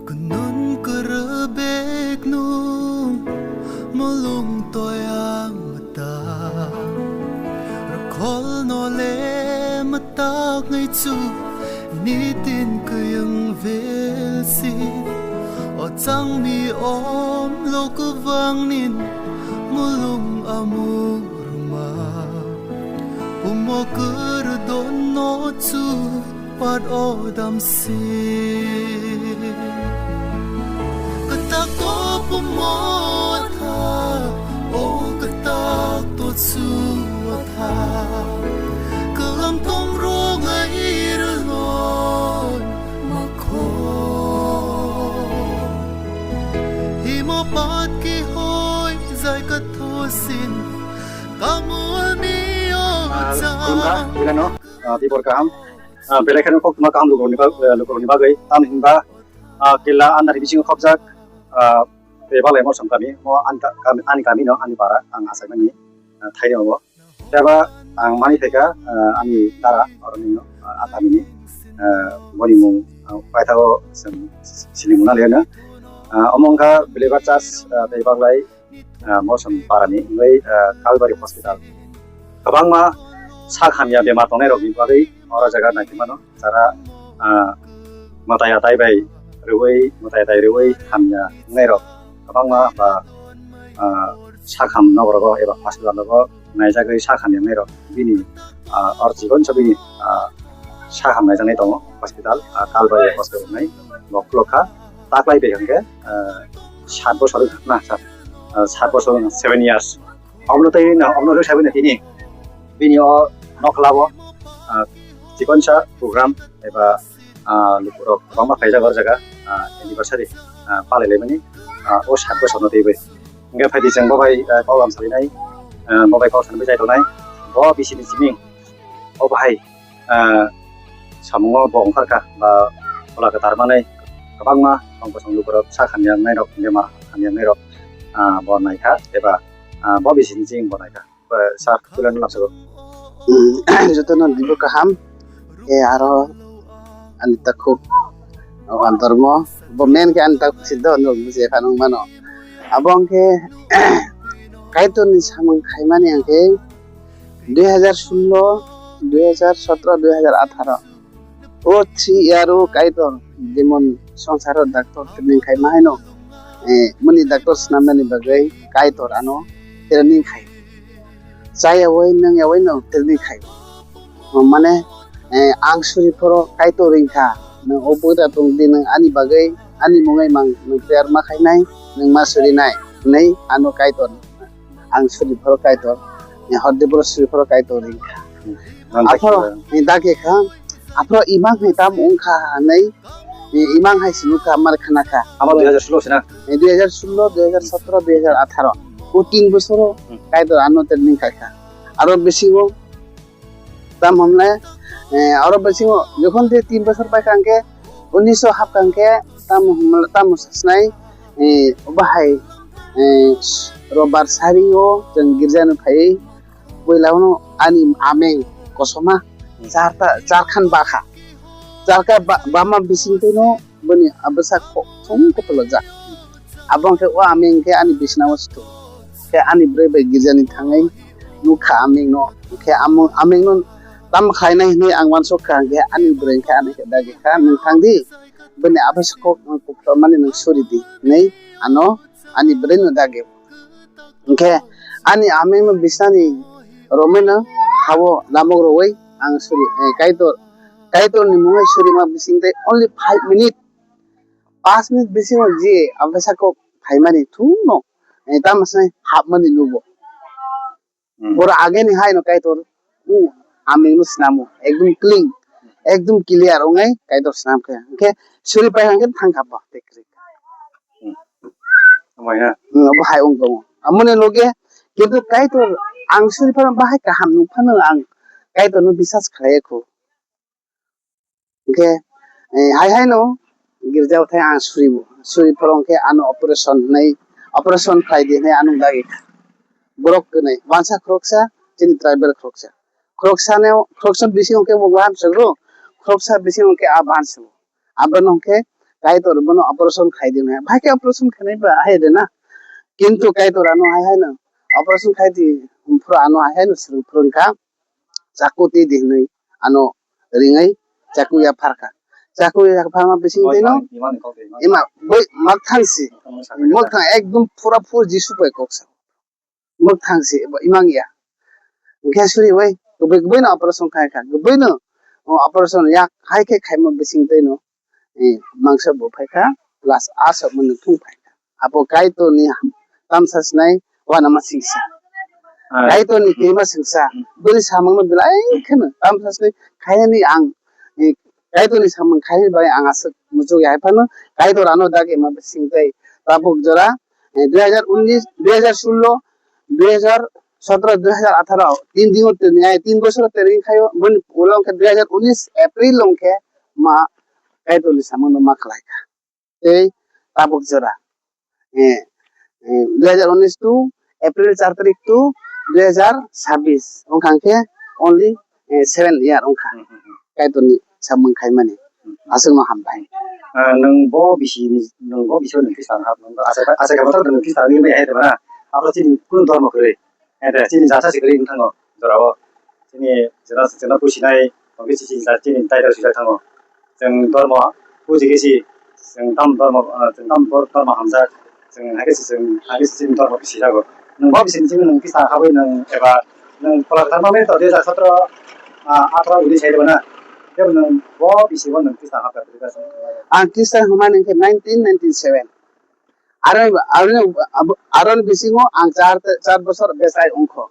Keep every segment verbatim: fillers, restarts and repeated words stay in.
Knun kwrwbek nung mulung toyang mata, rwkhol no le mata ngai chu nitin kuyung velsi, o changni om lo kwbang nin mulung amurma, pumo kwrdon no chu pat o damsi. Kata ko pumo tha, o kata to chu tha. Kalam tong ro ngai ro loi ma kho. Himo pat ki hoi zai ka thosin. Kamu ni o Ah, chang. Khulumkha, Bilano, ah, tibor kaham. Ah, belai kheno kok tuma kaham lukurokni bag-, eh, lukurokni bagwi. Tamni hinba, ah, killa andar bisingo khopjak, ah, tei balai mosom kami, mo ani ka-, kami, ani kami no, ani para, ang achaimani, ah, thaini obo. Teba ang mani phaikha, ah, ani dara, oroni no, ah, atamini, ah, boni mung, ah, paithao chwng siling muna leno. Ah, omo wngkha Believer Church, ah, tei baglai, ah, Mosom parani wngwi, ah, Kalbari Hospital. Kwbangma sak hamya bemar tongnai rokni bagwi oro jaga naikhe mano. Jara, ah, mwtai atai bai rwui, mwtai atai rwui hamya wngnai rok kwbangma ba, ah, sak ham nogo rogo eba hospital rogo naijagwi sak hamya wngnai rok bini, ah, or chikon sa bini, ah, sak ham naijaknai tongo hospital, ah, Kalbari hospital wngnai bo khulokha. Taklai bai hwnkhe, ah, sat bosor wngkha na, sat, ah, sat bosor wngkha, seven years. Omono tei no, omono rwk sabai no tini. Bini o nokla o, ah, chikonsa program eba, ah, lukurok kwbangma khaijak o jaga, ah, anniversary, ah, palai laimani, ah, o sat bosor no twi bai. Hwnkhe phaidi chwng bo bai, ah, kok lam salinai, ah, bo bai kok sanwi chai tongnai. Bo bisini simi o bahai, ah, samungo bo ongkharkha ba phola kwthar manwi kwbangma tong kosong lukurok sak hamya wngnai rok, bemar hamya wngnai rok, ah, bo naikha eba, ah, bo bisini chini bo naikha. Ba sir, Kulan lamsao. Hmm, jotono dibo kaham. E aro ani takhuk o antormo bo men khe ani takhuk siddho hinwi buji phano mano. Abo hwnkhe Kaitorni samung khaimani hwnkhe dui hajar sullo, dui hajar sotro, dui hajar atharo. O three year o Kaitor jemon songsaro doctor training khai ma haino, eh, muni doctor swnamnani bagwi Kaitor ano training khai. Chayawai nwngyawai no training khai. Mane, eh, ang suri phoro Kaitor ringkha. Nwng o bwta tong di nwng ani bagwi, ani mungwi mang nwng prayer ma khainai, nwng ma surinai. Hwnwi ano Kaitor. Ang suri phoro Kaitor, ni hor de boro suri phoro Kaitor ringkha. Hmm. Aphoro ni dagi kha, aphoro imang hai tam wngkha hanai, ni imang hai simi kha mar khana kha. Amo dui hajar sullo sina? Ni dui hajar sullo, dui hajar sotro, dui hajar atharo. O tin bosoro Hmm. Kaitor ano training khai kha. Aro bisingo Tam hwnle, eh, oro bisingo jokhon je tin bosor pai kha hwnkhe, unisho hap kha hwnkhe, tam hwnle, tam sasnai, eh, bahai, eh, robar sario chwng girja no phaiwi, puila uno ani ameng kosoma charta, charkhan bakha. Charkha ba-, bama bising twi no, bini bwsa kok thung kutulajak. Abo hwnkhe o aming hwnkhe ani bisnao se thung. Khe ani bwrwi bai girjani thangwi nukha amingno. Khe amo-, amingno tamo khlainai hwnwi ang uansukha, hwnkhe ani bwrwi hwnkhe ani khe dagi kha, "Nwng thang di, bini abasa kok kuphurmani nwng suri di," hwnwi ano ani bwrwino dagi. Hwnkhe ani amingno bisnani romwino ha-o lamok rwui ang suri, eh, Kaitor, Kaitorni mungwi surima bising tei only five minute, paanch minute bisingo je abasa kok phaimani thungno, eh, tamo sanai hapmani nugo. Hmm. Boro ageni haino Kaitor, u, amingno snamo, ekdom clean, ekdom clear wngnai Kaitor snam khe. Hwnkhe suri pai hwnkhe thangkha ba, tei kwrwi. Hmm. Omo hai na? Hmm, obo hai wng tongo. Amoni loge, kintu Kaitor ang suri phano bahai kaham nung phano ang Kaitorno bisas khlai kho. Hwnkhe, eh, hai haino girjao thai ang suribo. Suri phoro hwnkhe ano operation hwnwi, operation khlai di hwnwi ano dagi kha. Borok kwnwi, wansa khoroksa, chini tribal khoroksa. Khoroksano, khoroksa bisingo khe bo bahan sugro, khoroksa bisingo khe a bahan sugo. Abono hwnkhe Kaitor bono operation khai di hwnwi. Bhai khe operation khainai ba hai de na. Kintu Kaitor ano hai hai no operation khai di, phuru ano hai hai no swrwng phwrwng kha. Chaku twi di hwnwi ano ringwi chaku yaphar kha. Chaku yapharma bising twi no ima boi makthang si, makthang ekdom pura pur Jisu bai kok sa. Mwkhang se bo imang ya. Hwnkhe suri bai kubui kubui no operation khai kha, kubui no operation yak hai khe khaima bising twi no, eh, mangsa bo phai kha, plus aswk mwnwi thung phai kha. Abo Kaitor ni tamsa sinai uanama singsa. Ah. Kaitor ni twima singsa, bini samung no belai kheno tamsa sinai khainani ang, eh, Kaitor ni samung khainani bai ang aswk muchuk ya hai phano Kaitor ano dagi ma bising twi tabuk jora eh, dui hajar unis, dui hajar sullo, dui hajar sotro, dui hajar atharo, tin din o training, ai, tin bosor training khaio, boni ulo hwnkhe dui hajar unis April o hwnkhe ma Kaitorni samungno ma khlai kha. Tei tabuk jora, eh, eh, dui hajar unis to April char tarik to dui hajar sabis wngkha hwnkhe only, eh, seven year wngkha. Kaitorni samung khaimani. Aswkno hambai. Ah, nwng bo bisi ni, nwng bo bisi ni Khristan hap, nwng bo achai, achai kha bothor nwng Khristan ni bai hai de bana. Abo chini kunu dhormo kwrwi. Ede chini jasa se kwrwi wng thango jorao. Chini jena, jena pusinai, tongkhe chini jasa chini title swijak thango. Chwng dhormo puji khe si, chwng tam dhormo, ah, chwng tam dhormo hamjak. Chwng hai khe se chwng, hai khe se chini dhormo bisi jago. Nwng bo bisi ni chini nwng kisa habwi nwng eba nwng Phola Kwthar ma mani to dui hajar sotro, ah, atharo uni sai rwna. Kebo nwng bo bisi bo nwng kisa habwi rwna. Ang kisa hwnmani khe nineteen ninety-seven. Aro, aro, abo, aroni bisingo ang char, char bosor bechai wngkho.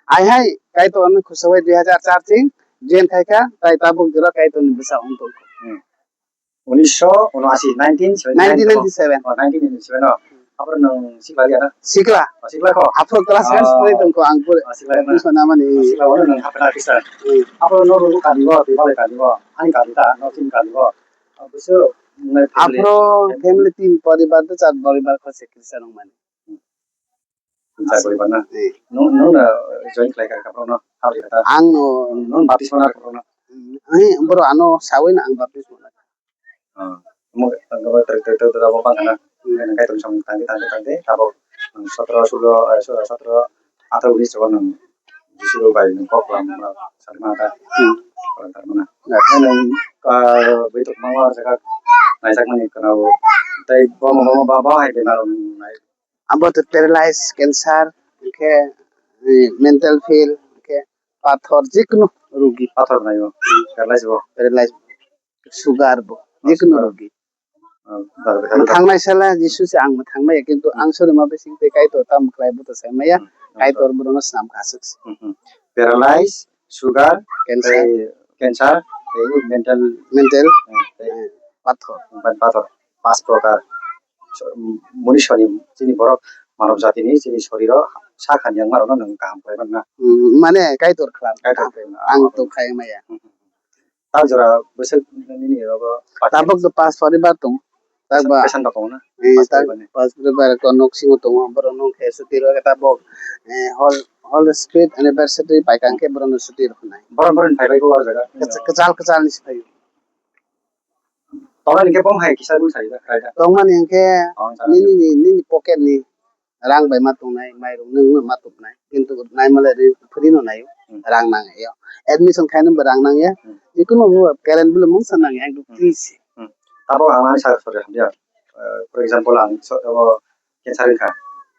Ai hai Kaitor ani khosawai dui hajar char ching join khai kha, tai tabuk jora Kaitor ni bwsa wng tongkho. Hmm. Unisho unoashi, nineteen seventy nine. Nineteen ninety-seven. Oh, nineteen ninety-seven, oh. Aphuru nwng sikla liya na? Sikla. Oh, sikla kho? Aphuru class Ah. one sori tongkho ang pura. Oh, sikla na? Tuition amani. Oh, sikla wano nwng hapna kisa. Hmm. Aphuru no rulu kalibo, tibale kalibo, ani kalita, no tin kalibo. Oh, busu, nwng family. Aphuru family tin poribar to char poribar kho se kisa nung mani. Char poribar na? Eh. Nwng, nwng na join khlai kha, kha, no, habri kha ta? Ang no. Nwng baptisma na kha, no? Eh, boro ano sawi na ang baptisma na. Ah, mo, ang gaba trek, trek, trek, trek, abo bang na. Hmm. Nang kai tong sam tangte, tangte, tangte, abo, ang sotro, sulo, eh, so, sotro, atharo unis chobon nang. Jisu bai nang kok lam, ma, salma ta. Hmm. Orang tarmana. Ya. Nang, ah, bai tok mangwa jaga, naijak mani kana bo. Tai bo, bo, bo, bo, bo, hai bemar nai. Abo to paralyze, cancer, hwnkhe, eh, mental fail, hwnkhe pathor, jikunu rogi. Pathor naio, paralyze bo. Paralyze, sugar bo, jikunu rogi. Ah, bar bar. Mwthangnai sala Jisu se ang mwthangnai, kintu ang sori ma bising tei Kaitor tamo khlai bo to sai maya, hmm, Kaitor borokno swnam kha aswk se. Hmm, hmm. Paralyze, sugar, cancer, tei cancer, tei mental, mental, hmm, tei, eh, pathor. Pathor. Pas prokar. So, munisoni chini borok manav jatini chini soriro sak hamya wngmarokno nwng kaham khlai mano. Hmm, mane Kaitor khlam. Kaitor khlam. Ang to khai maya. Hmm. Tak jora bwswk nini abo. Tabuk to pas poribar tongo. Tak ba. Pesan ba tongo na? Eh, pas tak poribar ni. Pas poribar ko nok singo tongo, borok nok khe suti rw khe tabuk, eh, hol, hol spirit anniversary bai kang khe borok no suti rw nai. Borok borok ni phai bai ko o jaga. Kwchal kwchal ni si phai. Tongnani hwnkhe bom hai kisa rung sari da, khlai da. Tongmani hwnkhe Oh, jaga. Nini, nini, nini pocket ni rang bai ma tongnai, mairung nwng ma tubunai. Kintu naimale ri free no naio, Hmm. rang nang ya. Admission khainani bo rang nang ya. Hmm. Jikunu bo current bill mungsa nang ya, ekdom Hmm. free se. Hmm. Tabuk ang ani sar sari hamya. Eh, for example, ang so, abo cancer wngkha.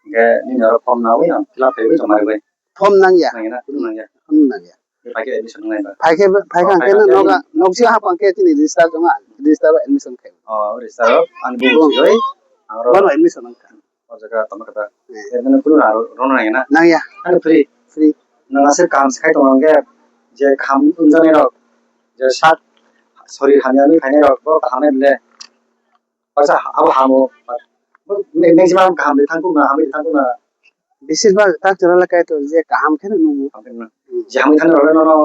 Hwnkhe nini oro form nawi ang fill up khaiwi joma rwbai. Form nang ya. Nang ya na? Kunu nang ya. Kunu nang ya. Bai khe admission wngnai ba? Phai khe, phai kha Oh, hwnkhe phai kha no hwnkhe noga, nok si hap hwnkhe chini register joma, register o admission khai. Oh, register o, ani bung Bung. Siyoi, ang oro Bono admission wngkha. O jaga tamo kata. Hmm. Admission kunu aro, rono nang ya na? Nang ya. Ani free. Free. Nang aswk kaham se khai tongo hwnkhe, je kaham wngjaknai rok, je sak, sorir hamya wngwi phainai rok, bo kaham nai le. Baksa abo hamo. Maximum kaham de thangkuk na, hamwi de thangkuk na. Besir bhag tak chwla le Kaitor je kaham khe no nungo. Kaham khe no. Hmm. Je hamwi thangna rok no, no,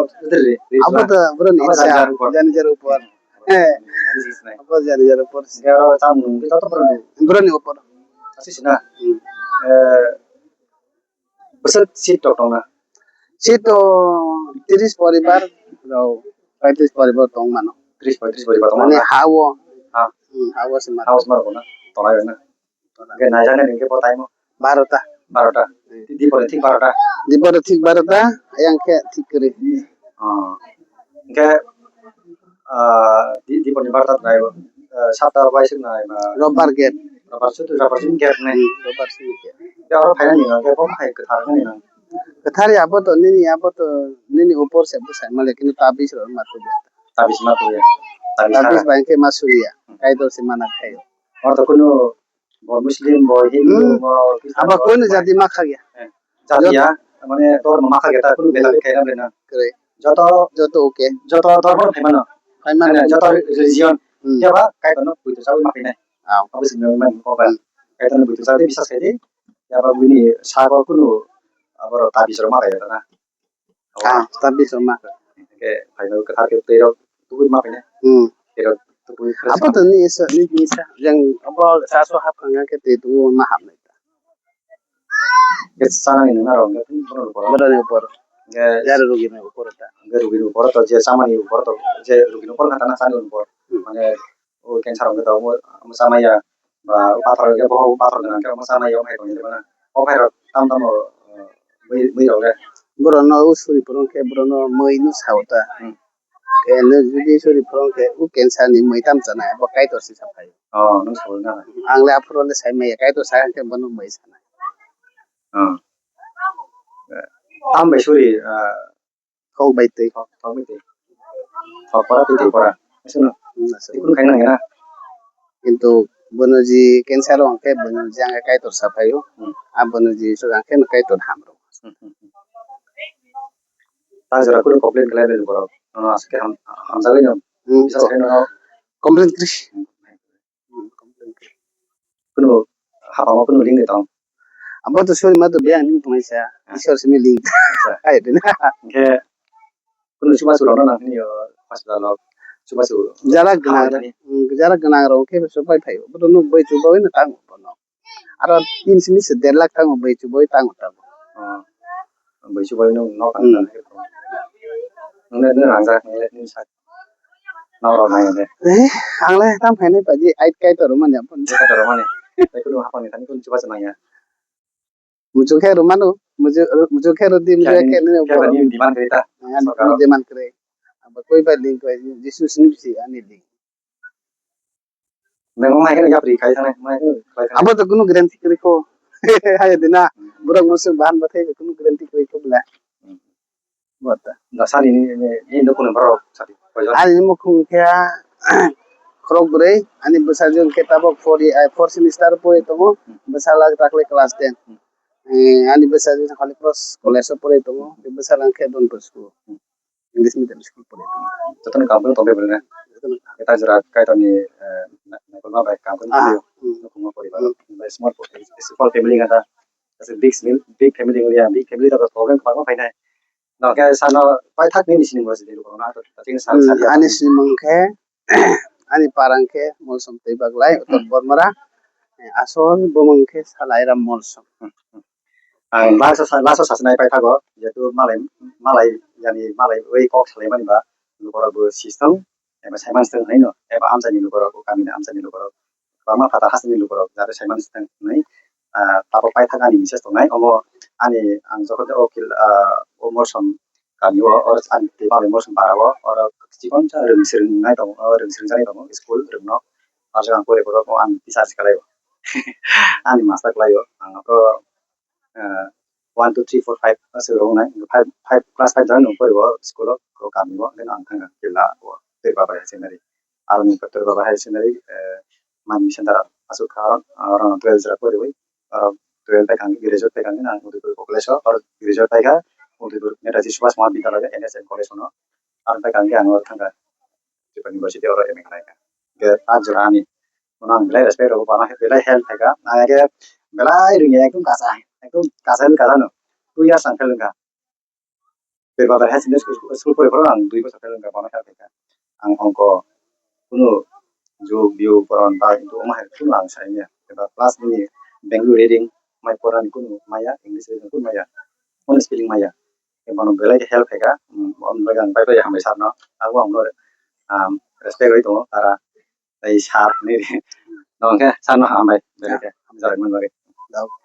abo to bro ni abo iksa, jani jar upor. Jani jar upor. Eh. Jani jar upor. Abo jani jar upor. Aro cham nung, joto bro ni. Bro ni upor. Asi sina. Hmm. Eh, Bwswk seat rok tongna? Seat to tris poribar rok, paitris poribar tong mano. Tris paitris poribar tong mano? Mane ha o. Ha. Hmm, hao se ma. Hao se ma rok na. Tonai na. Hingke naijaknai hingke bo time o? Barota. Barota. Hmm. Dipor ni thik barota. Dipor ni thik barota, ayang khe thik kwrwi. Oh. Hingke, ah, di-, dipor ni barota tonai o. Eh, sapta bai sing nai ma. Robar gate. Robar sutu, robar sing gate nai. Hmm, robar sing gate. Hingke oro phaina ni hingke bo hai kwthar nai nang. Kwthar ya bo to nini ya bo to nini upor se bo sai male kini tabis ro ma tu. Tabis ma tu ya. Tabis Tabis ha. Bai khe ma suriya. Hmm. Kaitor se mana khai. Oro to kunu bo Muslim, bo Hindu, hmm, bo Christian, abo bo kunu jati ma khagya. Eh, jati ya, mane tor ma khagya ta kunu bela khe na bela. Kre. Joto, joto okay. Joto dhormo no phaimano. Phaimano. Mane joto religion. Hmm. Yaba kaitor no puito sawi ma phainai. Ah. Abo sing nang man ko ba. Hmm. Kaitor no puito sawi bisas khai di. Yaba bini sago kunu aboro tabis ro ma khagya ta na. Ah, tabis rok ma. Hingke phaino kwthar khe twi rok tubui ma phainai. Hmm. Twi rok tubui fresh. Abo to ni isa, ni isa. Yang abo saso hap hanga khe twi tu ma hap nai. Ke sana ni na rong ke pun pun pun. Bodo ni upor. Ke jara rugi ni upor ta. Ke rugi ni upor to je sama ni upor to je rugi ni upor kata na sana ni upor. Hmm. Mane o cancer rok to mo sama ya. Ba, o pathor hwnkhe bohok, o pathor gwnang khe omo chanai, o hai tongwi tongmani. O hai rok tamo tamo, eh, bwi, bwi rok le. Borokno o suri phuru khe borokno mui no sao ta. Hmm. Khe no jodi suri phuru khe o cancer ni mui tam chanai, bo Kaitor se sa phai. Oh, nwng sao na? Ang le aphuru le sai maya, Kaitor sa khe bono mui sanai. Oh. Eh, tam bai suri, ah, Kok bai twi. Kok, kok bai twi. Kok pora twi twi pora. Aswkno. Hmm, aswk. Twi kunu khaina nangya na. Kintu bono ji cancer o hwnkhe bono ji ang Kaitor sa phaio. Hmm. A bono ji swkang khe no Kaitor ham rw. Hmm, hmm, hmm. Ta jora kunu complain khlai bai borok. Nono aswk khe ham, hamjagwi no. Hmm. Bisas khai nono. Complain kri. Hmm. Kunu hapamo kunu link de tong. Abo to sori ma to biyang ning tong sa. Ah. Isor simi link. Acha. Hai de na. Hingke kunu chubachu rok no nang hini yo hospital o chubachu. Jara gwnang, ah, mm, jara gwnang rok khe so pai phai. Bo to nuk bai chubawi no tang bono. Aro tin simi se der lakh tang bai chubawi tang ta. Oh. Bai chubawi no nok ang. Hmm. Nang ne rang jak nang le tin sak. Nang rok nai de. Eh, ang le tam phainai paji ait Kaitor rwmani aphano. Kaitor rwmani. Tai kunu hapang ni thani kunu chubachu nangya. Muchung khe rwmano, muchung, muchung khe rwdi, muchung khe nini khe uphuru. Nini demand kwrwi ta? Ang ani sorkar. Demand kwrwi. Abo koi bai link bai, Jisu sini bisi ani link. Nang mai khe yapri khai thang, mai khe khai thang. Abo to kunu guarantee kwrwi kho. Hai dina, borok muchung bahan bathai kunu guarantee kwrwi kho bla. Hmm. Bota. Da sani ni, ni, ni nukhung ni borok sadi koijon? Ani nukhung khe khorok bwrwi, ani bwsajwk khe tabok four ye-, ai, four semester pori tongo, bwsala dakle class ten. Eh, ani bwsajwk Holy Cross College o pori tongo, bwsala khe Don Bosco English Medium School pori tongo. Jotono kaam khe tongwi bwrwi na? Jotono kaam. Eta jora Kaitor ni, eh, na-, naikolma bai kaam khe tongwi. Hmm. Nukhung o poribar. Hmm. Small, small family khe ta, big family, big family wngya, big family ta problem kwbangma phainai. Nokhe sano paithak nini sinimung se delu kono na to, to tini sal. Hmm, sal ya. Ani sinimung khe, ani parang khe Molsom Teibaglai, Uttor Bormara. Eh, asol bumung khe Salairam Molsom. Hmm, hmm. Ang last o sa-, last o sasinai paithago, jehetu malai, malai, yani malai ui kok salaimani ba, lukurok bo system, eba saiman swtwng hwnwi no, eba amchaini lukurok, o kamini amchaini lukurok, bangma phatar hasteni lukurok, jate saiman swtwng hwnwi, ah, tabok paithak ani message tongnai, omo ani ang jokhon tei o kil-, ah, o Molsom kami o, oro ani tei bangni Molsom para o, oro chikon sa rwng swrwngnai tongo, o rwng swrwngjaknai tongo, school rwngno, aro ang pore pore o ani teacher se khlai o, ani master khlai o, ang oro, ah, one, two, three, four, five aswk rok wngnai. Five, five, class five jora nwng pori o school o, o kami o, then ang thangkha kila o Twiba bai higher secondary. Aroni Twiba bai higher secondary, eh, mani center aswk kha aro, aro twelve jora poriwi, aro twelve bai kang graduate bai kang ang Udaipur college o, aro graduate bai kha Udaipur Netaji Subhash Mahavidyalaya N S M college o no. Aro bai kang ang oro thangkha Tripura University oro M A khlai kha. Hingke tak jora ani. Bono ang belai respect rwgo, bono belai help khaikha. Ang khe belai rwngya, ekdom kasa, ekdom kasa ni kasa no. Two years ang fail wngkha. Tei ba belai high secondary school, school pore phuru ang dui bosor fail wngkha, bono help khaikha. Ang ongko kunu jug, biyu, poron, ba, hintu omo hai kunu ang sai manya. Eba plus nini Bangalore reading, mai porani kunu maya, English reading kunu maya, kunu spelling maya. Bono belai khe help khaikha, um, bono bagwi ang bai bai hambai sir no. Abo ang no, um, respect rwi tongo, tara. tei sir ni. Nokhe sir no hambai, belai khe hamjak mani bagwi.